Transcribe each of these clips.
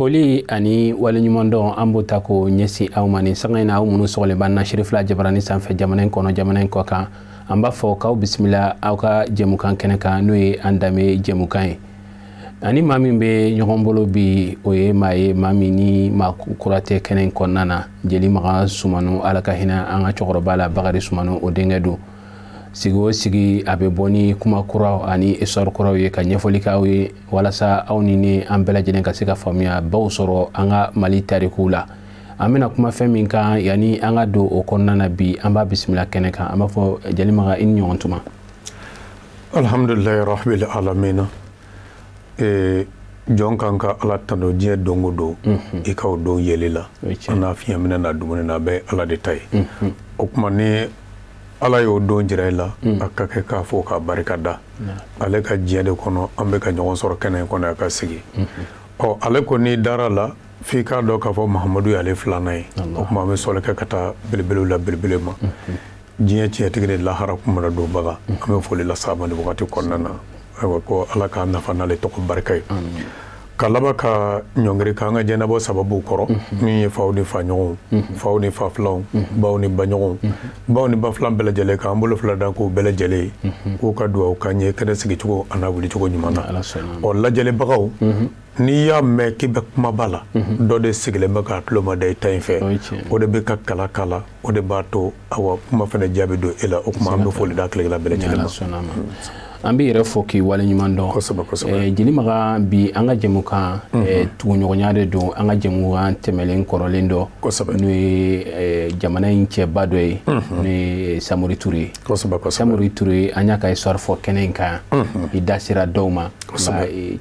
Foli ani waleɲumandɔn an b'o ta k'o ɲɛsin aw ma nin sanga in na, aw minnu sɔgɔlen b'an na Sirifila Jabarani sanfɛ, jamana in kɔnɔ, jamana in kɔ kan. An b'a fɔ k'aw bisimila aw ka jɛmukan kɛnɛ kan, n'o ye an danbe jɛmukan ye. Ani maa min bɛ ɲɔgɔn bolo bi, o ye maa ye, maa min ni maa kura tɛ kɛnɛ in kɔnɔna na, Jeli Makan Sumano, Ala ka hinɛ an ka cɛkɔrɔba la, Bakari Sumano, o denkɛ don. Sigi o sigi, a bɛ bɔ ni kuma kuraw ani histoire kuraw ye ka ɲɛfɔli k'aw ye, walasa aw ni ne, an bɛɛ lajɛlen ka se ka faamuya baw sɔrɔ an ka Mali tarikuw la. An bɛna kuma fɛn min kan, yanni an ka don o kɔnɔna na bi, an b'a bisimila kɛnɛ kan. An b'a fɔ: Jeli Makan, i ni ɲɔgɔn tuma. Alhamdulilayi rabbil alamina. Jɔn kan ka Ala tando diɲɛ don o don, i ka o don yeli la, an n'a fiɲɛ minɛ n'a dumuni na, a bɛɛ Ala de ta ye. O tuma, ni Ala y'o don jira i la, a ka kɛ k'a fɔ k'a barika da. Ale ka diɲɛ de kɔnɔ, an bɛ ka ɲɔgɔn sɔrɔ kɛnɛ in kɔnɔ a ka sigi. Ɔ, ale ko n'i dara la, f'i k'a dɔn k'a fɔ Mahamadu y'ale filanan ye. O tuma, an bɛ sɔli kɛ ka taa belebelew la belebele ma, diɲɛ tiɲɛtigi ni lahara kumana donbaga. An bɛ foli las'a ma nin wagati kɔnɔna na. Ayiwa, ko Ala k'a nafa n'ale tɔgɔ barika ye. Ka laban ka ɲɔngiri k'an ka jɛnabɔ sababuw kɔrɔ, min ye faw ni faɲɔgɔnw, faw ni fa filanw, baw ni baɲɔgɔnw, baw ni ba filan bɛɛ lajɛlen, k'an bolo fila dan k'u bɛɛ lajɛlen ye, k'u ka dugawu k'an ye kɛnɛ sigicogo a n'a wulicogo ɲuman na. Ɔ, lajɛlibagaw, n'i y'a mɛn k'i bɛ kumaba la, dɔ de sigilen bɛ k'a tulo ma da i ta in fɛ, o de bɛ ka kala kala, o de b'a to, awa, kuma fana jaabi don e la. O tuma, an bɛ foli da tilegela bɛɛ lajɛlen ma. An b'i yɛrɛ fɔ k'i waleɲuman dɔn. Kosɛbɛ, kosɛbɛ. Jeli Makan, bi an ka jɛmukan, tuguɲɔgɔnya de don an ka jɛmukan tɛmɛlen kɔrɔlen dɔ, n'o ye jamana in cɛba dɔ ye, n'o ye Samori Ture ye. Kosɛbɛ, kosɛbɛ. Samori Ture, an y'a ka histoire fɔ kɛnɛ in kan yan, i da sera dɔw ma.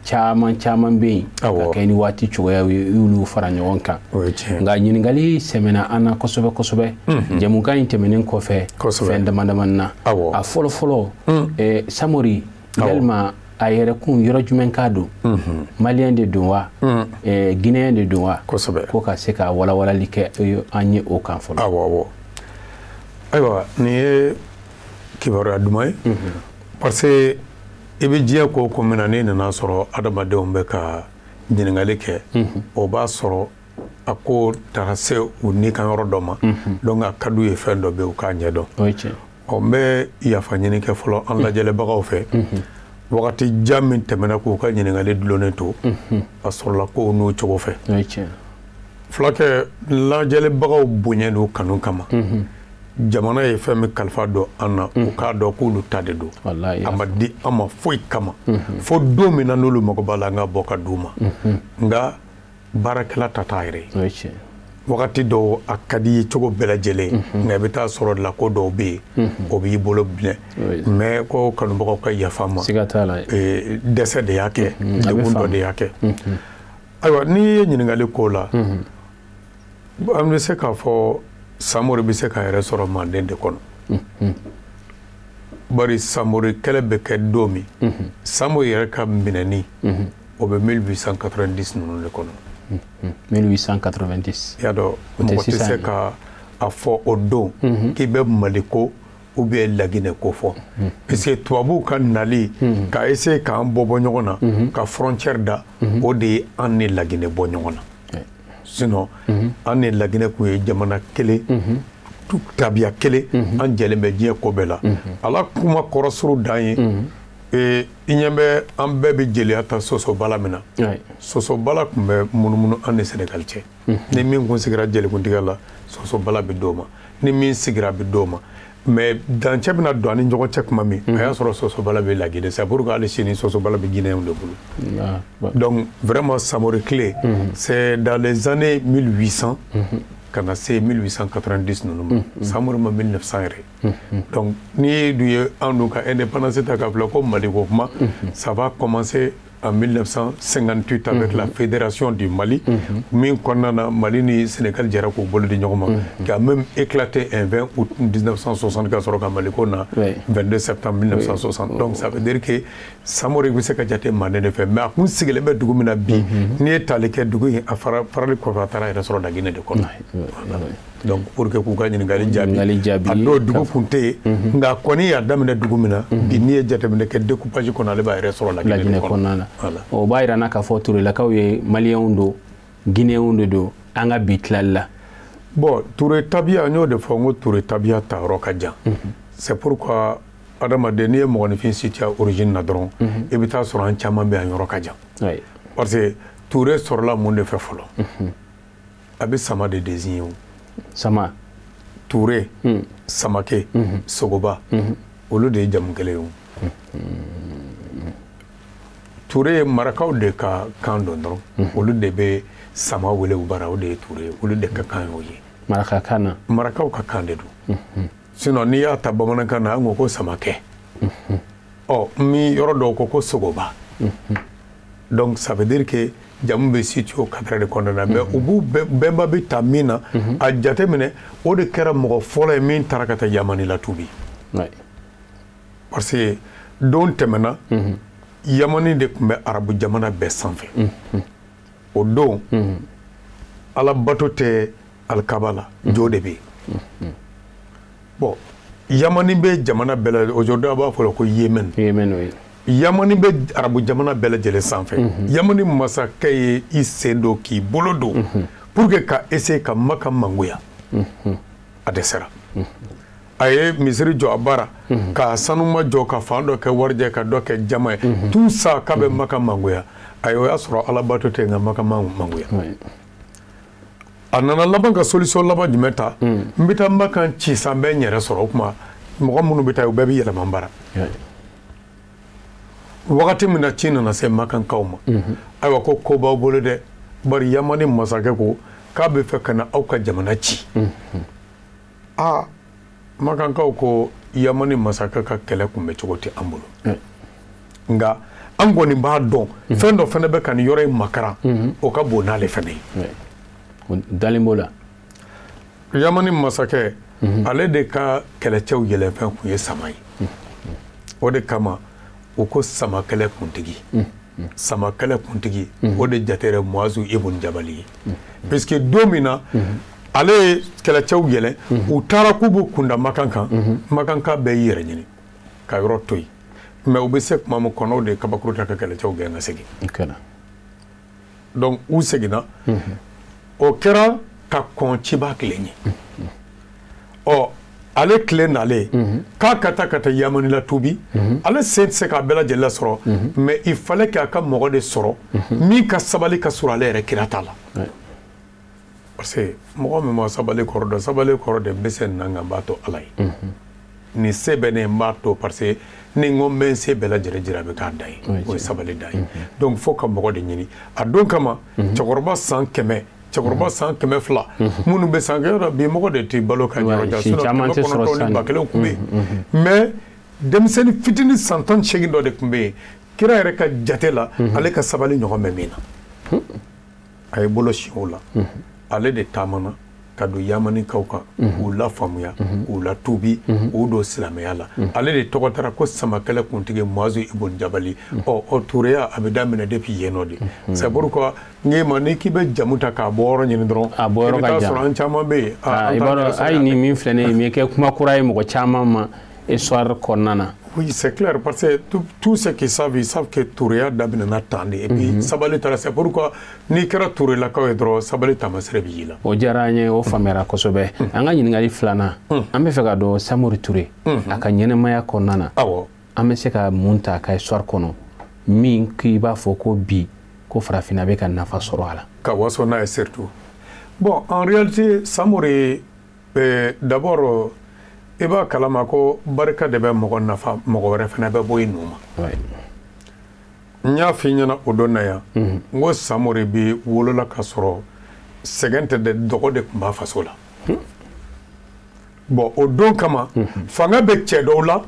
Caman caman bɛ yen ka kɛ ni waati cogoyaw ye, i y'olu fara ɲɔgɔn kan. Nka ɲininkali sɛmɛna an na kosɛbɛ kosɛbɛ jɛmukan in tɛmɛnen kɔfɛ, fɛn dama damani na. A fɔlɔ fɔlɔ, Samori, yalima a yɛrɛ kun yɔrɔ jumɛn ka don? Malien de don wa, Guinéen de don wa? Ko ka se ka walawalali kɛ an ye o kan fɔlɔ. Awɔ, ayiwa, nin ye kibaruya duman ye, parce que i bɛ diɲɛ ko o ko min na, n'i nana sɔrɔ adamadenw bɛ ka ɲininkali kɛ, o b'a sɔrɔ a ko taara se u ni kan yɔrɔ dɔ ma. Donc a ka d'u ye, fɛn dɔ bɛ yen, u k'a ɲɛdɔn. Ɔ, n bɛ yafa ɲini kɛ fɔlɔ an lajɛlibagaw fɛ. Wagati jan min tɛmɛna k'u ka ɲininkali dulonnen to, a sɔrɔla kow n'u cogo fɛ. Fulakɛ, lajɛlibagaw bonya n'u kanu kama, jamana ye fɛn min kalifa don an na, u k'a dɔn k'olu ta de don. A ma di an ma foyi kama fo don min na n'olu mago b'a la, an ka bɔ ka d'u ma. Nka baarakɛla ta t'a yɛrɛ ye. Wagati dɔw a ka di i ye cogo bɛɛ lajɛlen, nka i bɛ taa sɔrɔ la ko dɔw bɛ yen, o b'i bolo minɛ. Mais ko kanubagaw ka yafa ma, dɛsɛ de y'a kɛ, degun dɔ de y'a kɛ. Ayiwa, n'i ye ɲininkali k'o la, an bɛ se k'a fɔ Samori bɛ se k'a yɛrɛ sɔrɔ Manden de kɔnɔ. Bari Samori kɛlɛ bɛ kɛ don min, Samori yɛrɛ ka minɛni, o bɛ 1890 ninnu de kɔnɔ. 1890. I y'a dɔn, mɔgɔ tɛ se ka a fɔ o don k'i bɛ Mali ko ou bien Laginɛ ko fɔ, puisque tubabuw ka nali ka essayer k'an bɔ bɔ ɲɔgɔn na, ka frontière da, o de ye an ni Laginɛ bɔ ɲɔgɔn na. Sinon an ni Laginɛ kun ye jamana kelen, tabiya kelen, an jɛlen bɛ diɲɛ ko bɛɛ la. Ala kuma kɔrɔsuru dan ye. I ɲɛ bɛ an bɛɛ bɛ jeliya ta Sosobala min na, Sosobala tun bɛ munumunu an ni Sénégal cɛ. Ni min kun sigira jelikuntigiya la, Sosobala bɛ d'o ma, ni min sigira bɛ d'o ma. Mais dancɛ bɛna don an ni ɲɔgɔn cɛ tuma min, a y'a sɔrɔ Sosobala bɛ Laginɛ. C'est pourquoi hali sini Sosobala bɛ Guinéenw de bolo. Donc vraiment, Samori Tile, c'est dans les années 1800 ka na se 1890 ninnu ma. Samori ma 1900 yɛrɛ. Donc n'i dun ye an dun ka indépendance ta k'a filɛ ko Mali ko kuma, ça va commencer en 1958 avec la Fédération du Mali, min kɔnɔna na Mali ni Sénégal jɛra k'u bolo di ɲɔgɔn ma, qui a même éclaté un 20 août 1960, ka sɔrɔ ka Mali ko na 22 septembre 1960. Donc ça veut dire que Samori bɛ se ka jate Manden de fɛ, mais a kun sigilen bɛ dugu min na bi, n'i ye tali kɛ dugu in, a farali kɔfɛ, a taara yɛrɛ sɔrɔ Laginɛ de kɔnɔ. Donc pour que k'u ka ɲininkali jaabi, a dɔw dugu kun tɛ yen, nka kɔni y'a daminɛ dugu min na bi, n'i ye jateminɛ kɛ découpage kɔnɔ, ale b'a yɛrɛ sɔrɔ Laginɛ de kɔnɔna na. O b'a yira n na k'a fɔ Turelakaw ye Maliyɛnw don. Guinéenw de don an ka bi tilali la? Bon, Touré tabiya, n y'o de fɔ, n ko Touré tabiya ta yɔrɔ ka jan. C'est pourquoi adamaden, n'i ye mɔgɔninfin situé origine na dɔrɔn, i bɛ taa sɔrɔ an caman bɛ yan, yɔrɔ ka jan. Parce que Touré sɔrɔla mun de fɛ fɔlɔ? A bɛ sama de désigner o. Sama. Touré, Samake, Sogoba, olu de ye jamu kelen ye o. Touré ye marakaw de ka kan dɔn dɔrɔn, olu de bɛ sama wele u bara, o de ye Touré ye, olu de ka kan y'o ye. Marakakan na. Marakaw ka kan de don. Sinon n'i y'a ta bamanankan na, an ko ko Samakɛ. Ɔ min yɔrɔ dɔw ko ko Sogoba. Donc ça veut dire que jamu bɛ situé o cadre de kɔnɔna na, mais u b'u bɛnba bɛ ta min na, a jateminɛ, o de kɛra mɔgɔ fɔlɔ ye min taara ka taa Yamani la tubi. Parce que don tɛmɛna, Yamani de tun bɛ arabu jamana bɛɛ sanfɛ. O don, ala bato tɛ alikaba la, jo de bɛ yen. Bon, Yamani bɛ jamana bɛɛ la, aujourd'hui a b'a fɔ ko Yémen. Yémen, oui. Yamani bɛ arabu jamana bɛɛ lajɛlen sanfɛ. Yamani masakɛ ye i sen don k'i bolo don pour que ka essayer ka Maka mangoya. A dɛsɛra. A ye misiri jɔ a bara, ka sanuma jɔ, ka fan dɔ kɛ warijɛ, ka dɔ kɛ jama ye. Tout ça k'a bɛ Maka mangoya. Ayi, o y'a sɔrɔ alabato tɛ, nka Maka mangoya. A nana laban ka solution laban jumɛn ta? N bɛ taa Maka ci san, bɛ n yɛrɛ sɔrɔ. O tuma mɔgɔ minnu bɛ taa, u bɛɛ bɛ yɛlɛma n bara. Wagati min na ci nana se Makankaw ma, ayiwa, ko ko b'aw bolo dɛ, bari Yamani masakɛ ko k'a bɛ fɛ ka na aw ka jamana ci. Aa, Makankaw ko Yamani masakɛ ka kɛlɛ kunbɛ cogo tɛ an bolo, nka an kɔni b'a dɔn fɛn dɔ fana bɛ ka nin yɔrɔ in makaran, o ka bon n'ale fana ye. Dalen b'o la. Yamani masakɛ, ale de ka kɛlɛcɛw yɛlɛnfɛn kun ye sama ye. O de kama u ko samakɛlɛ kuntigi. Samakɛlɛ kuntigi, o de jatera Muazu ibn Jabali ye, puisque don min na ale ye kɛlɛcɛw yɛlɛn, u taara k'u b'u kunda Makan kan, Makanka bɛɛ y'i yɛrɛ ɲini ka yɔrɔ to yen. Mais u bɛ se tuma min, kɔnɔw de ye kabakuru ta ka kɛlɛcɛw gɛn ka segin. Donc u seginna, o kɛra ka kɔn ciba tile ɲɛ. Ɔ ale tile nalen k'a ka taa Yamani la tubi, ale sen tɛ se k'a bɛɛ lajɛlen sɔrɔ, mais il fallait k'a ka mɔgɔ de sɔrɔ min ka sabali ka sɔrɔ ale yɛrɛ kira ta la. Parce que mɔgɔ min ma sabali kɔrɔ dɔn, sabali kɔrɔ de bɛ se nin na, nka n b'a to Ala ye. Nin se bɛ ne, n b'a to, parce que ni n ko n bɛ n se bɛɛ lajɛlen jira, a bɛ k'a da ye, o ye sabali da ye. Donc fo ka mɔgɔ de ɲini. A don kama, cɛkɔrɔba san 100, cɛkɔrɔba san 200, minnu bɛ san kɛ yɔrɔ bi, mɔgɔ de tɛ balo ka yɔrɔ jan, sinon 900 ni 1000 tun bɛ yen. Mais denmisɛnnin fitinin san 18 dɔ de tun bɛ yen, kira yɛrɛ ka jate la, ale ka sabali ɲɔgɔn bɛ min na. A ye bolo si o la, ale de taamana ka don Yamanikaw kan, k'u lafaamuya, k'u latubi, k'u don silamɛya la. Ale de tɔgɔ taara ko samakɛlɛ kuntigi Muazu ibn Jabali. Ɔ o Touréya a bɛ daminɛ depuis yen nɔ de. C'est pourquoi n k'e ma, n'i k'i bɛ jamu ta k'a bɔ yɔrɔ ɲini dɔrɔn, a bɔ yɔrɔ ka jan, i bɛ taa sɔrɔ an caman bɛ yen. I b'a dɔn, hali ni min filɛ nin ye, nin kɛ kuma kura ye mɔgɔ caman ma histoire kɔnɔna na. Oui, c'est clair, parce que tous ceux qui savent, ils savent que Touréya daminɛna tan de. Et puis, sabali taara, c'est pourquoi n'i kɛra Tourélakaw ye dɔrɔn, sabali taamasere b'i la. O diyara an ye, o faamuyara kosɛbɛ. An ka ɲininkali filanan, an bɛ fɛ ka dɔn Samori Touré, a ka ɲɛnɛmaya kɔnɔna na. An bɛ se ka mun ta a ka histoire kɔnɔ, min k'i b'a fɔ ko bi, ko farafinna bɛ ka nafa sɔrɔ a la? Ka waso n'a ye surtout. Bon, en réalité, Samori, d'abord, i b'a kalama ko barika de bɛ mɔgɔ nafa, mɔgɔ wɛrɛ fana bɛ bɔ i nu ma. N y'a f'i ɲɛna o don na yan, n ko Samori bi wolola ka sɔrɔ sɛgɛn tɛ dɛ, dɔgɔ de tun b'a faso la. Bon, o don kama, fanga bɛ cɛ dɔw la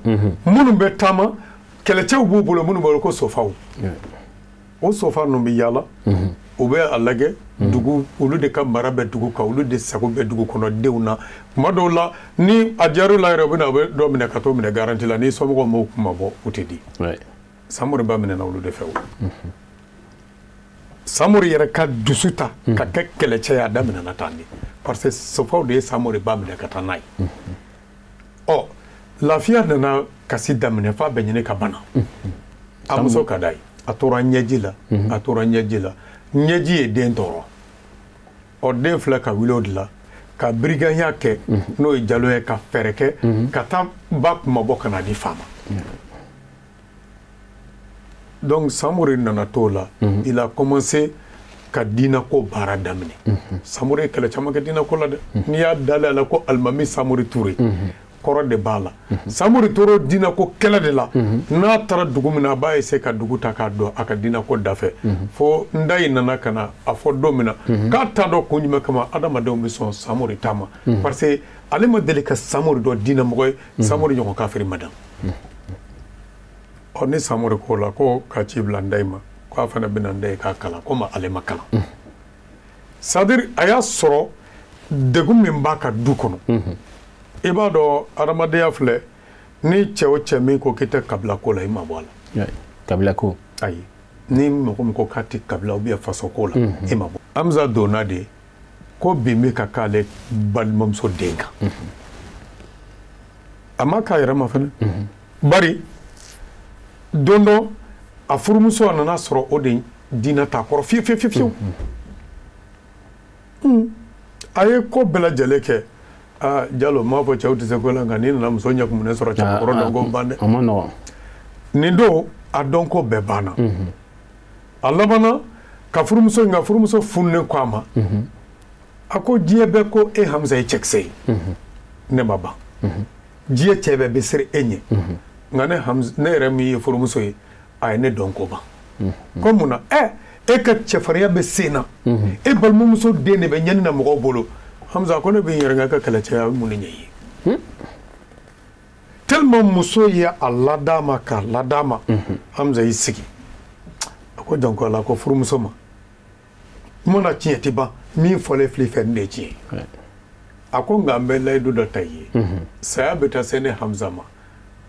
minnu bɛ taama, kɛlɛcɛw b'u bolo minnu bɛ wele ko sofaw. O sofa ninnu bɛ yaala, u bɛ a lajɛ dugu, olu de ka mara bɛ dugu kan, olu de sago bɛ dugu kɔnɔ denw na. Tuma dɔw la, ni a diyar'u la yɛrɛ, u bɛ na, u bɛ dɔ minɛ ka t'o minɛ garantie la, ni somɔgɔw m'o kuma bɔ, u tɛ di. Samori ba minɛna olu de fɛ. O Samori yɛrɛ ka dusu ta ka kɛ kɛlɛcɛ ye, a daminɛna tan de, parce que sofaw de ye Samori ba minɛ ka taa n'a ye. Ɔ lafiya nana kasi daminɛ f'a bɛ ɲini ka bana. A muso ka d'a ye, a tora ɲɛji la, a tora ɲɛji la, ɲɛji ye den tɔɔrɔ. Ɔ den filɛ ka wuli o de la ka briganya kɛ n'o ye Jalo ye ka fɛɛrɛ kɛ ka taa ba kunmabɔ ka na di fa ma. Donc Samori nana t'o la, il a commencé ka diinako baara daminɛ. Samori ye kɛlɛ caman kɛ diinako la dɛ. N'i y'a dalen a la ko Alimami Samori Ture, kɔrɔ de b'a la. Samori Ture diinako kɛlɛ de la, n'a taara dugu min na a b'a essayer ka dugu ta k'a don a ka diinako dafɛ. Fo n da in nana ka na a fɔ don min na k'a t'a dɔn kun jumɛn kama adamadenw bɛ sɔn Samori ta ma, parce que ale ma deli ka Samori dɔn diinɛmɔgɔ ye, Samori ɲɔgɔn kafiri ma dan. Ɔ ni Samori ko la ko ka ci bila n da in ma k'a fana bɛna n da ye k'a kalan komi ale ma kalan. C'est à dire a y'a sɔrɔ degun min b'a ka du kɔnɔ. I b'a dɔn adamadenya filɛ, ni cɛ o cɛ min ko k'i tɛ kabila ko la, i ma bɔ a la. Kabila ko? Ayi, ni mɔgɔ min ko k'a tɛ kabila ou bien faso ko la, i ma bɔ. Hamza donna de ko bin bɛ ka k'ale balimamuso den kan. A ma k'a yɛrɛ ma fɛnɛ. Bari don dɔ a furumuso a nana sɔrɔ o de diinɛ t'a kɔrɔ fiyewu fiyewu fiyewu. A ye ko bɛɛ lajɛlen kɛ. Aa Jalo, m'a fɔ cɛw tɛ se ko la, nka n'i nana muso ɲɛkumunɛ sɔrɔ cɛbakɔrɔ dɔn ko ban dɛ. A ma nɔgɔn. Nin don a dɔn ko bɛɛ banna. A labanna ka furumuso in ka furumuso fununen ko a ma. A ko diɲɛ bɛɛ ko e Hamza ye cɛkisɛ ye. Ne ma ban. Diɲɛ cɛ bɛɛ bɛ siran e ɲɛ. Nka ne Hamza, ne yɛrɛ min ye furumuso ye, a ye ne dɔn ko ban. Ko mun na? E ka cɛfarinya bɛ sen na. E balimamuso den de bɛ ɲani na mɔgɔw bolo. Hamza ko ne bɛ n yɛrɛ ka kɛlɛcɛya mun de ɲɛ i ye? Tellement muso ye a lad'a ma k'a lad'a ma. Hamza y'i sigi. A ko janko ala ko furumuso ma. Kuma na tiɲɛ tɛ ban, min fɔlen filɛ fɛ nin de ye tiɲɛ ye. A ko nka n bɛ layidu dɔ ta i ye. Saya bɛ taa se ne Hamza ma.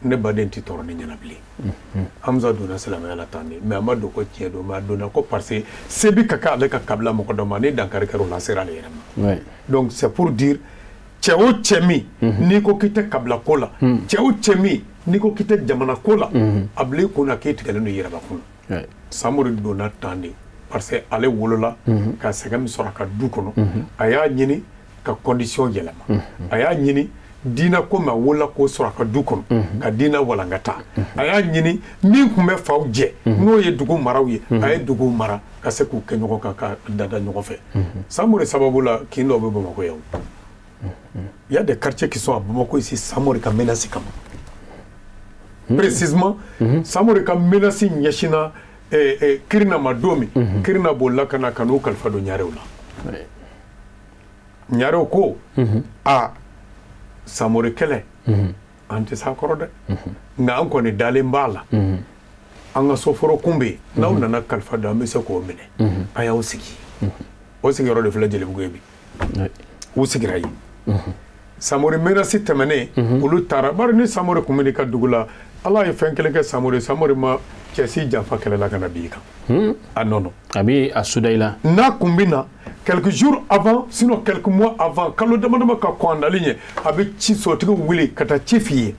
Ne baden tɛ tɔɔrɔ ne ɲɛna bilen. Hamza donna silamɛya la tan de, mais a ma don ko tiɲɛ don, mais a donna ko parce que se bi ka k'ale ka kabila mɔgɔ dɔ ma, ni dankari kɛra o la, a sera ale yɛrɛ ma. Donc c'est pour dire cɛ o cɛ min n'i ko k'i tɛ kabila ko la, cɛ o cɛ min n'i ko k'i tɛ jamana ko la, a bila i kun na k'i tigɛlen don i yɛrɛbakun na. Samori donna tan de parce que ale wolola ka sɛgɛn min sɔrɔ a ka du kɔnɔ, a y'a ɲini ka condition yɛlɛma, a y'a ɲini diinɛ ko ma wolola k'o sɔrɔ a ka du kɔnɔ ka diinɛ walankata, a y'a ɲini min tun bɛ faw jɛ n'o ye dugu maraw ye, a ye dugu mara ka se k'u kɛ ɲɔgɔn kan ka dada ɲɔgɔn fɛ. Samori sababu la kin dɔw bɛ Bamakɔ yan. Il y a des quartiers qui sont à Bamako ici, Samori ka menace kama. Précisément, Samori ka menace ɲɛsinna Kirina ma don min, Kirina bolila ka na ka n'u kalifa don Ɲarew la. Ɲarew ko a Samori kɛlɛ an tɛ s'a kɔrɔ dɛ, nka an kɔni dalen b'a la. An ka soforo kun bɛ yen, n'aw nana kalifa don an bɛ se k'o minɛ. An y'aw sigi. O sigiyɔrɔ de filɛ Jelibugu ye bi. U sigira yen. Samori menace tɛmɛnen, olu taara. Bari ni Samori kun bɛ n'i ka dugu la, Ala ye fɛn kelen kɛ Samori, Samori ma cɛ si janfa kɛlɛ la ka na bi i kan. A non non. A bɛ a suda i la. N'a kun bɛ na quelques jours avant, sinon quelques mois avant, kalo dama dama ka kɔn a nali ɲɛ, a bɛ ci sotigiw wele ka taa ci f'i ye.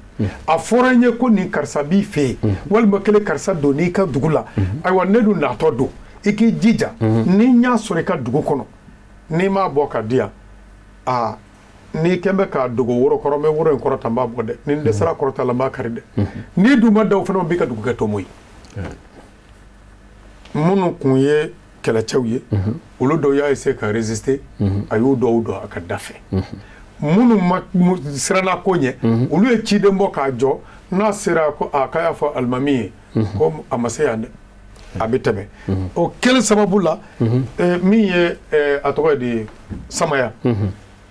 A fɔra n ye ko nin karisa b'i fɛ yen, walima kelen karisa don n'i ka dugu la. Ayiwa ne dun natɔ don, i k'i jija ni n y'a sɔrɔ i ka dugu kɔnɔ, n'i m'a bɔ ka di yan, aa n'i kɛn bɛ k'a dogo woro kɔrɔ, n bɛ woro in kɔrɔta n b'a bɔ dɛ, ni n dɛsɛra kɔrɔta la n b'a kari dɛ. N'i dun ma da o fana ma, n b'i ka dugu kɛ tomo ye. Minnu kun ye kɛlɛcɛw ye, olu dɔw y'a essayer ka résister, a y'u dɔw don a ka da fɛ. Minnu ma siranna ko ɲɛ, olu ye ciden bɔ k'a jɔ, n'a sera ko a k'a y'a fɔ alimami ye ko a ma se yan dɛ, a bɛ tɛmɛ. O kɛlen sababu la, min ye a tɔgɔ ye di Samaya.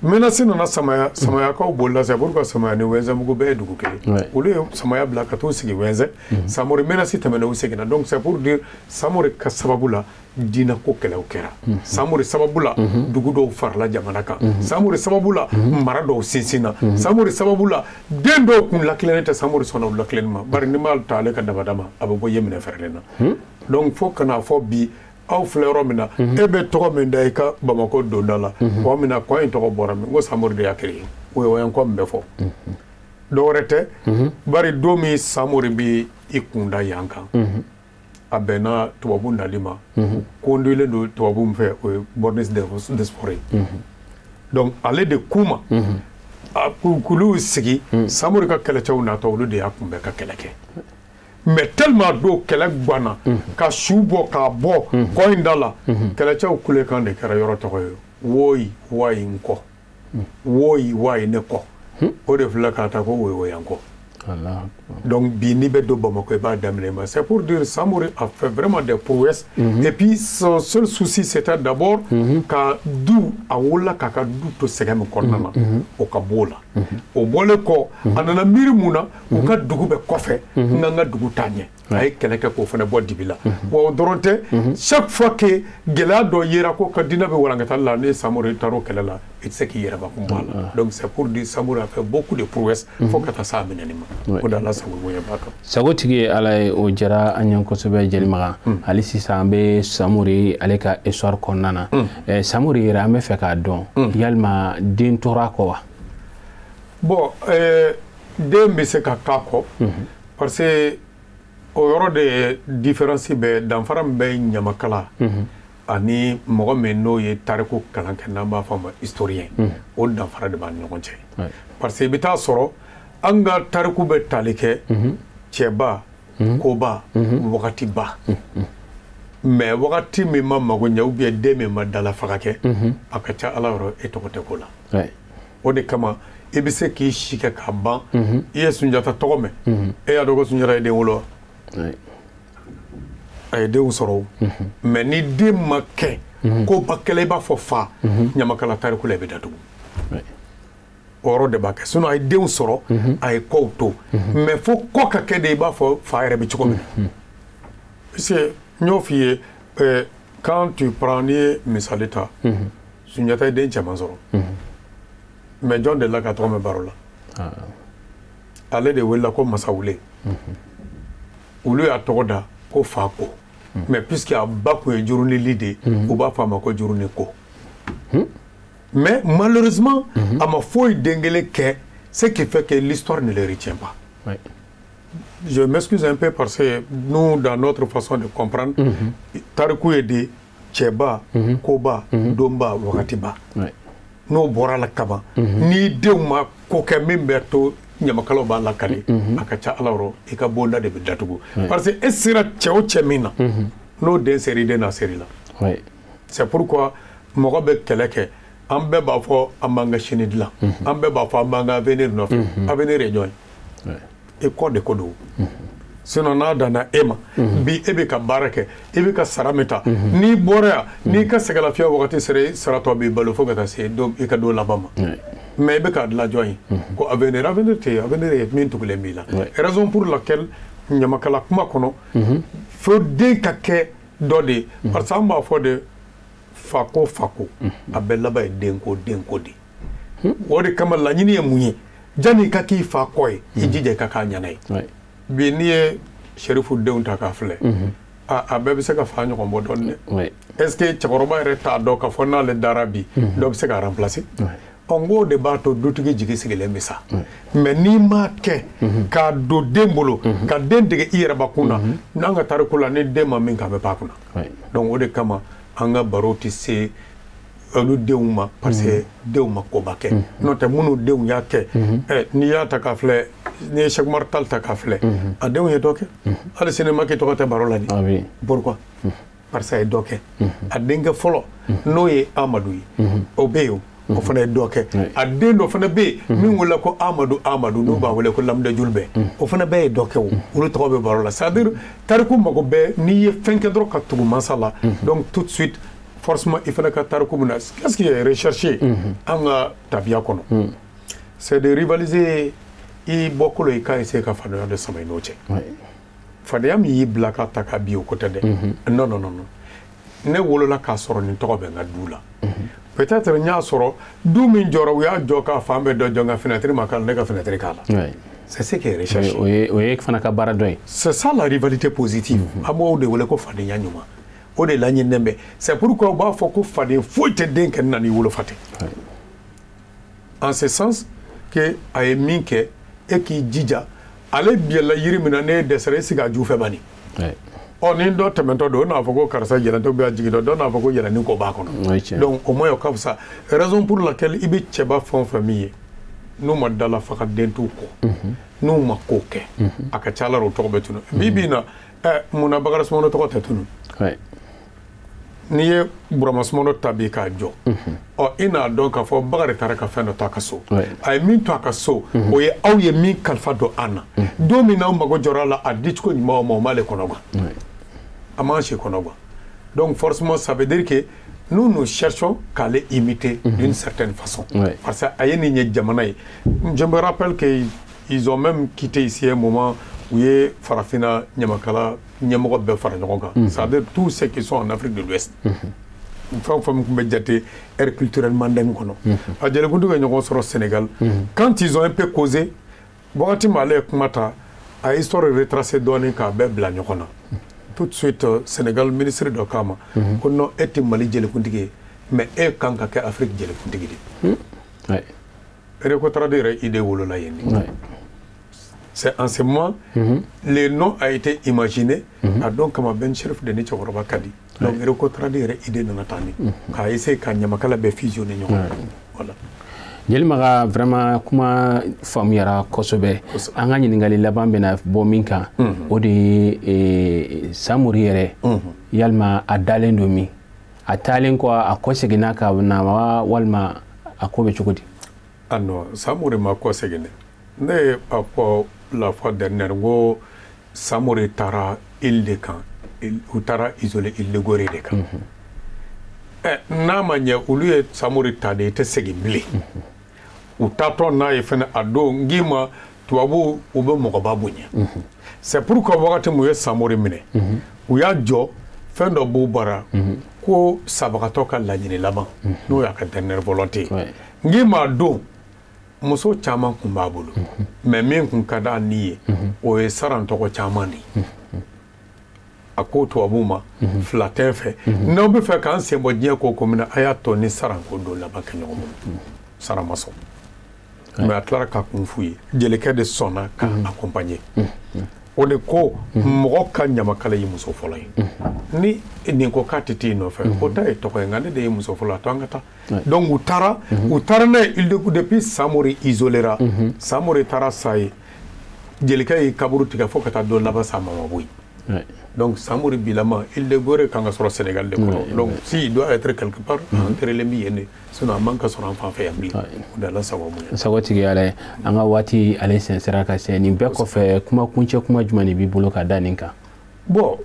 Menace nana Samaya, Samayakaw bolila, c'est pourquoi Samaya ni Wɛnzɛnbugu bɛɛ ye dugu kelen. Olu ye Samaya bila ka t'u sigi Wɛnzɛn. Samori menace tɛmɛna, u seginna. Donc c'est pour dire Samori ka sababu la diinɛ ko kɛlɛw kɛra. Samori sababu la dugu dɔw farala jamana kan. Samori sababu la mara dɔw sinsinna. Samori sababu la den dɔw kun lakilennen tɛ, Samori sɔnna u lakilenni ma. Bari n'i m'a ta ale ka dabada ma, a bɛ bɔ Yeminɛ fɛrɛlen na. Donc fo kana fɔ bi aw filɛ yɔrɔ min na, e bɛ tɔgɔ min da i ka Bamakɔ donda la, kɔ min na kɔ in tɔgɔ bɔra min, ko Samori de y'a créé. O ye wɔyɔ kɔ min bɛ fɔ. Dɔwɛrɛ tɛ, bari don min Samori bɛ i kun da yan kan, A bɛnna tubabu nali ma, conduilen don tubabu min fɛ, o ye Bornes des Faure ye. Donc ale de k'u ma a k'olu sigi. Samori ka kɛlɛcɛw natɔ, olu de y'a kunbɛn ka kɛlɛ kɛ. Mais tellement don kɛlɛ ganna ka su bɔ k'a bɔ kɔ in da la, kɛlɛcɛw kulekan de kɛra yɔrɔ tɔgɔ ye: woyi wayi n kɔ, woyi wayi ne kɔ. O de filɛ k'a ta ko woyi woyi an kɔ. Donc bi, n'i bɛ don Bamako, i b'a daminɛ ma. C'est pour dire, Samori a fait vraiment des prouesses. Et puis son seul souci, c'était d'abord ka du, a wolola k'a ka du to sɛgɛn min kɔnɔna na, o ka b'o la. O bɔlen kɔ, a nana miiri mun na? U ka dugu bɛ kɔfɛ, n ka n ka dugu taa ɲɛ. A ye kɛlɛ kɛ k'o fana bɔ dibi la. Wa o dɔrɔn tɛ, chaque fois que gɛlɛya dɔ yera ko ka diinɛ bɛ walankatali la, ni Samori taara o kɛlɛ la, i tɛ se k'i yɛrɛ bakun bɔ a la. Donc c'est pour dire, Samori a fait beaucoup de prouesses fo ka taa s'a minɛni ma. O de Ala sago bonya b'a kan. Sagotigi ye Ala ye, o jara an ye kosɛbɛ. Jelimaga, hali sisan an bɛ Samori ale ka histoire kɔnɔna na. Samori yɛrɛ, an bɛ fɛ k'a dɔn, yalima den tora kɔ wa? Bon, den bɛ se ka k'a kɔ, parce que o yɔrɔ de différence bɛ, danfara min bɛ ɲamakala ani mɔgɔ min n'o ye tariku kalan kɛ, n'an b'a fɔ a ma historien, o danfara de b'an ni ɲɔgɔn cɛ. Parce que i bɛ taa sɔrɔ an ka tariku bɛ tali kɛ cɛba, koba, wagatiba. Mais wagati min ma mago ɲɛ ou bien den min ma dala faga kɛ, a ka ca Ala yɔrɔ, e tɔgɔ tɛ ko la. O de kama i bɛ se k'i si kɛ k'a ban, i ye Sunjata tɔgɔ mɛn, e y'a dɔn ko Sunjata ye den wolo wa? A ye denw sɔrɔ o, mais ni den ma kɛ koba kɛlɛ i b'a fɔ fa, ɲamakala tariku la, i bɛ datugu. O yɔrɔ de b'a kɛ. Sinon a ye denw sɔrɔ, a ye kɔw to, mais fo kɔ ka kɛ de i b'a fɔ fa yɛrɛ bɛ cogo min na. Parce que n y'o f'i ye, quand tu prends, n'i ye misali ta, Sunjata ye den cɛman sɔrɔ, mais jɔn delila ka tɔgɔ mɛn baro la? Ale de wulila ko Masawule. Olu y'a tɔgɔ da ko fa ko, mais puisque a ba kun ye jurunili de ye, u b'a fɔ a ma ko juruni ko. Mais malheureusement, a ma foyi den kelen kɛ, ce qui fait que l'histoire ne le retient pas. Je m'excuse un peu, parce que nous, dans notre façon de comprendre, tariku ye de cɛba, koba, donba, wagatiba. N'o bɔra la kaban, n'i denw ma ko kɛ min bɛ to ɲamakalaw b'a lakale, a ka ca Ala yɔrɔ, i ka bonda de bɛ datugu. Parce que e sera cɛ o cɛ min na, n'o den sera i den na seri la. C'est pourquoi mɔgɔ bɛ kɛlɛ kɛ, an bɛɛ b'a fɔ an b'an ka sini dilan, an bɛɛ b'a fɔ an b'an ka avenir nɔfɛ. Avenir ye jɔn ye? E kɔ de ko don. Sinon n'a danna e ma bi, e bɛ ka baara kɛ, i bɛ ka sara min ta, n'i bɔra yan, n'i ka sɛgɛlafiya wagati sera, i saratɔ b'i balo fo ka taa se i ka don laban ma. Mais i bɛ k'a dilan jɔn ye ko avenir? Avenir tɛ yen. Avenir ye min tugulen b'i la. Raison pour laquelle ɲamakala kuma kɔnɔ, fo den ka kɛ dɔ de ye, parce que an b'a fɔ de fako fako, a bɛɛ laban ye denko denko de. O de kama laɲini ye mun ye? Janni i ka k'i fa kɔ ye, i jija i ka k'a ɲɛna ye. Bi, n'i ye Serifu denw ta k'a filɛ, a bɛɛ bɛ se ka fa ɲɔgɔn bɔ dɔɔni dɛ. Est ce que cɛkɔrɔba yɛrɛ t'a dɔn k'a fɔ n'ale dara bi, dɔ bɛ se k'a remplacer? Ɔ, n k'o de b'a to dutigi jigi sigilen bɛ sa. Mais n'i m'a kɛ k'a don den bolo, ka den dege i yɛrɛ bakun na, n'an ka tariku la, ni den ma min kɛ, a bɛ ban a kunna. Donc o de kama an ka baro tɛ se olu denw ma, parce que denw ma koba kɛ. N'o tɛ, minnu denw y'a kɛ, ɛ, n'i y'a ta k'a filɛ, n'i ye Cheikh Umar Tall ta k'a filɛ, a denw ye dɔ kɛ. Hali sini Macky tɔgɔ tɛ baro la ni. Pourquoi? Parce que a ye dɔ kɛ. A denkɛ fɔlɔ, n'o ye Amadu ye, o bɛ yen, o fana ye dɔ kɛ. A den dɔ fana bɛ yen min wele ko Amadu Amadu, n'u b'a wele ko Lamida Julubɛ, o fana bɛɛ ye dɔ kɛ. O olu tɔgɔ bɛ baro la. C'est à dire, tariku mago bɛɛ, n'i ye fɛn kɛ dɔrɔn ka tugu mansa la, donc tout de suite, forcément, i fana ka tariku min na. Qu'est-ce qui est recherché an ka tabiya kɔnɔ? C'est de rivaliser. I bɔkolo, i ka essayer ka fadenya de sama i n'o cɛ. Fadenya min y'i bila ka ta ka bi, o ko tɛ dɛ. Non, non, non, non, ne wolola k'a sɔrɔ nin tɔgɔ bɛ n ka du la. Peut-être n y'a sɔrɔ du min jɔra, u y'a jɔ k'a fan bɛɛ dɔ jɔ, n ka fenêtre ma k'a la, ne ka fenêtre k'a la. C'est ce qui est recherché. O ye fana ka baara dɔ ye. C'est ça la rivalité positive. An b'o de wele ko fadenya ɲuman. O de laɲininen bɛ. C'est pourquoi u b'a fɔ ko faden foyi tɛ den kɛ na n'i wolofa tɛ. En ce sens que a ye min kɛ, e k'i jija, ale biyɛla yiri min na, n'e dɛsɛra, e sigi a ju fɛ bani. Ɔ ni dɔ tɛmɛtɔ don, o n'a fɔ ko karisa yɛlɛntɔ bɛ a jigin dɔ, dɔ n'a fɔ ko yɛlɛnni ko b'a kɔnɔ. Donc au moins o ka fisa. Raison pour laquelle i bɛ cɛba fɛn o fɛn min ye, n'u ma dala faga den t'u kɔ, n'u ma ko kɛ, a ka ca la o tɔgɔ bɛ tunu. Bi bi in na, munna Bakari Sumano tɔgɔ tɛ tunu? N'i ye Burama Sumano ta bi k'a jɔ, ɔ i n'a dɔn k'a fɔ Bakari taara ka fɛn dɔ to a ka so. A ye min to a ka so, o ye aw ye min kalifa don an na. Don min n'aw mago jɔra a la, a dicogo ɲuman o ma, o m'ale kɔnɔ gan. A m'an si kɔnɔ gan. Donc forcément, ça veut dire que nous, nous cherchons qu'à les imiter d'une certaine façon. Parce que a ye nin ye jamana ye. Je me rappelle qu'ils ont même quitté ici un moment où ye Farafina ɲamakala ɲɛmɔgɔ bɛɛ fara ɲɔgɔn kan. C'est-à-dire tous ceux qui sont en Afrique de l'Ouest. Fɛn o fɛn tun bɛ jate aire culturelle mandingue kɔnɔ. A jɛlɛkuntigi ye ɲɔgɔn sɔrɔ Sénégal. Quand ils ont un peu causé, wagati min ale ye kuma ta, a ye histoire retracé dɔɔnin k'a bɛɛ bila ɲɔgɔn na. Tout de suite, Sénégal ministre dɔ k'a ma ko non, e tɛ Mali jɛlɛkuntigi ye, mais e kan ka kɛ Afrique jɛlɛkuntigi de. Recotrade yɛrɛ idée wolola yen de. C'est en ce moment, le nom a été imaginé. A don kama Ben Chérif de ni cɛkɔrɔba ka di. Donc Recotrade yɛrɛ idée nana tan de k'a essayer ka ɲamakala bɛɛ fusionner ɲɔgɔn na. Voilà. Jeli Maga, vraiment kuma faamuyara kosɛbɛ. An ka ɲininkali laban bɛna bɔ min kan, o de ye Samori yɛrɛ, yalima a dalen don min? A taalen kɔ, a kɔseginna ka na wa, walima a ko bɛ cogo di? Ah non, Samori ma kɔsegin dɛ. Ne ye a fɔ la fois dernière, n ko Samori taara île de kan, u taara isolé île de Gorée de kan. N'a ma ɲɛ olu ye Samori ta de, i tɛ segin bilen. U taatɔ n'a ye fɛnɛ, a don n k'i ma, tubabuw u bɛ mɔgɔba bonya. C'est pourquoi wagati min u ye Samori minɛ, u y'a jɔ fɛn dɔ b'u bara ko sabagatɔ ka laɲini laban, n'o y'a ka dernière volonté ye. N k'i ma, don muso caman kun b'a bolo, mais min kun ka d'a ni ye, o ye Saran tɔgɔ caman de ye. A ko tubabuw ma, fila tɛ n fɛ, n'aw bɛ fɛ k'an sen bɔ diɲɛ ko ko min na, a y'a to ni Saran ko don laban kɛ ɲɔgɔn bolo. Saran ma sɔn, mais a tilara ka kun f'u ye. Jelikɛ de sɔnna k'a accompagner. O de ko mɔgɔ ka ɲamakala ye muso fɔlɔ ye. Ni nin ko k'a tɛ t'i nɔfɛ, o ta ye tɔgɔ ye, nka ne de ye muso fɔlɔ, a to an ka taa. Donc u taara n'a ye île de. Depuis Samori isoléra, Samori taara sa ye, jelikɛ y'i kaburu tigɛ fo ka taa don laban sa, ma bɔ yen. Donc Samori bilama, île de Gorée kan ka sɔrɔ Sénégal de kɔnɔ. Donc s'il doit être quelque part, an terelen bɛ yen de, sinon a man ka sɔrɔ an fan fɛ yan bilen. O de la sababu ye. Sago tigi ala ye, an ka waati ale sɛnsɛra ka se nin bɛɛ kɔfɛ, kuma kuncɛ kuma jumɛn de b'i bolo ka da nin kan? Bon,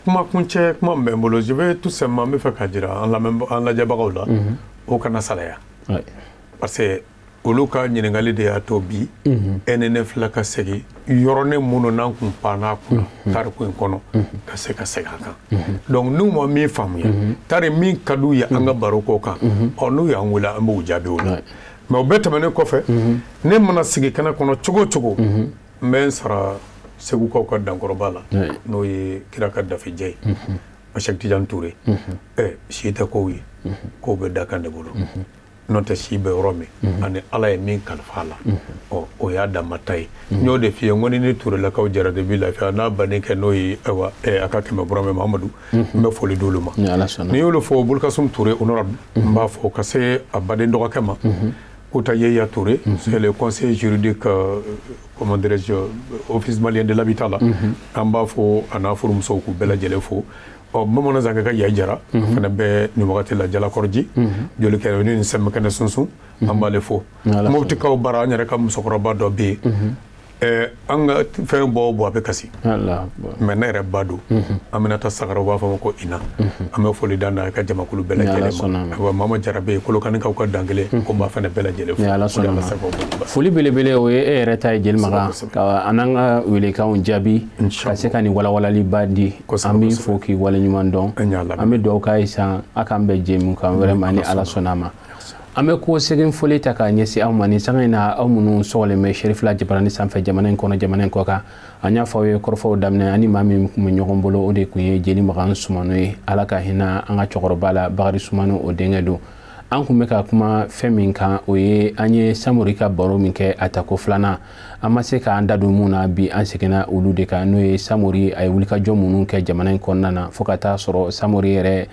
kuma kuncɛ kuma min bɛ n bolo, je vais tout simplement, n bɛ fɛ k'a jira an lamɛn an lajɛbagaw la, o kana salaya. Parce que olu ka ɲininkali de y'a to bi e ni ne filɛ ka segin yɔrɔnin minnu n'an kun panna kunna tariku in kɔnɔ, ka se ka segin a kan. Donc n'u ma min faamuya tari min ka d'u ye an ka baro k'o kan, ɔ n'u y'an wele, an b'u jaabi o la. Mais o bɛɛ tɛmɛnen kɔfɛ, ne mana sigi kɛnɛ kɔnɔ cogo o cogo, n bɛ n sara Segukaw ka dankɔrɔba la, n'o ye kira ka dafejɛ ye, Cheick Tidiane Touré. Si tɛ kow ye, kow bɛ dakan de bolo. N'o tɛ, si bɛ yɔrɔ min ani Ala ye min kalifa a la, ɔ o y'a damata ye. N y'o de f'i ye, n ko ni ne Turelakaw jɛra de bi lafiya n'a bannen kɛ, n'o ye ayiwa a ka kɛmɛ burama Mamadu, n bɛ foli d'olu ma. N'i y'olu fɔ, Bolokasum Ture honorable, n b'a fɔ ka se a baden dɔgɔkɛ ma, Kouta Yeya Touré, c'est le conseiller juridique, comment dirais-je, Office malien de l'habitat la. An b'a fɔ a n'a furumusow k'u bɛɛ lajɛlen fo. Ɔ bamanan zankɛ ka Yayi Jara, a fana bɛ nin wagati la Jalakɔrɔji joli kɛnɛ ni sɛmɛkɛnɛ sunsun, an b'ale fo. Moptikaw bara, an yɛrɛ ka musokɔrɔba dɔ bɛ yen, an ka fɛn bɔ o bɔ, a bɛ kasi, mais ne yɛrɛ ba don, Aminata Sagara, u b'a fɔ ma ko Ina. An bɛ foli da n'a ka jamakulu bɛɛ lajɛlen ma. Ayiwa, Mama Jara bɛ yen, Kolokanikaw ka dan kelen ko n b'a fana bɛɛ lajɛlen fo. Foli belebele o ye e yɛrɛ ta ye, Jeli Maga, ka an n'an ka welekanw jaabi, ka se ka nin walawalaliba di. An b'i fo k'i waleɲuman dɔn. An bɛ dugawu k'a ye san a k'an bɛn jɛmu kan wɛrɛ ma ni Ala sɔnna a ma. An bɛ ko segin foli ta k'a ɲɛsin aw ma nin sanga in na, aw minnu sɔgɔlen bɛ Cherifila Jabarani sanfɛ, jamana in kɔnɔ, jamana in kɔ kan. An y'a fɔ aw ye kɔrɔfɔw daminɛ, ani maa min tun bɛ ɲɔgɔn bolo, o de tun ye Jeli Magan Sumano ye. Ala ka hinɛ an ka cɛkɔrɔba la, Bakari Sumano o denkɛ don. An kun bɛ ka kuma fɛn min kan, o ye an ye Samori ka baro min kɛ a tako filanan, an ma se k'an da don mun na bi, an seginna olu de kan, n'o ye Samori a ye wulikajɔ minnu kɛ jamana in kɔnɔna na, fo ka taa sɔrɔ Samori yɛrɛ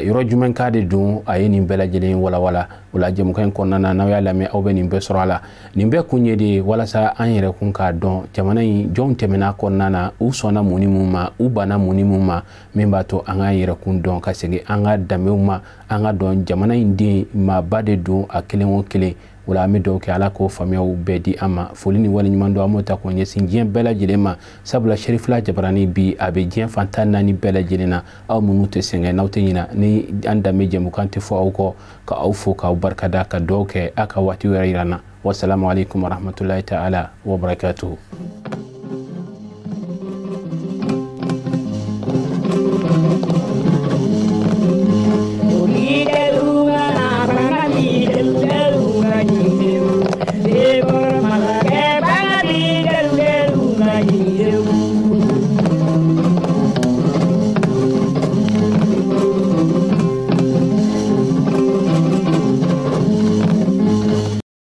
yɔrɔ jumɛn ka de don, a ye nin bɛɛ lajɛlen walawala. O la jɛmukan in kɔnɔna na, n'aw y'a lamɛn, aw bɛ nin bɛɛ sɔrɔ a la. Nin bɛɛ kun ye de ye walasa an yɛrɛ kun k'a dɔn jamana in jɔnw tɛmɛna kɔnɔna na, u sɔnna mun ni mun ma, u banna mun ni mun ma, min b'a to an k'an yɛrɛ kun dɔn ka segin an ka danbew ma, an ka dɔn jamana in den maaba de don a kelen o kelen. O la an bɛ dugawu kɛ Ala k'o faamuyaw bɛɛ di an ma. Foli ni waleɲuman dɔn an b'o ta k'o ɲɛsin diɲɛ bɛɛ lajɛlen ma, sabula Cherifila Jabarani bi a bɛ diɲɛ fan 14 bɛɛ lajɛlen na. Aw minnu tɛ sɛgɛn, n'aw tɛ ɲina ni an danbe jɛmukan tɛ fɔ aw kɔ, ka aw fo k'aw barikada, ka dugawu kɛ aw ka waati wɛrɛ yira n na. Wasalamu aleykum warahmatulahi taala wabarakatuhu.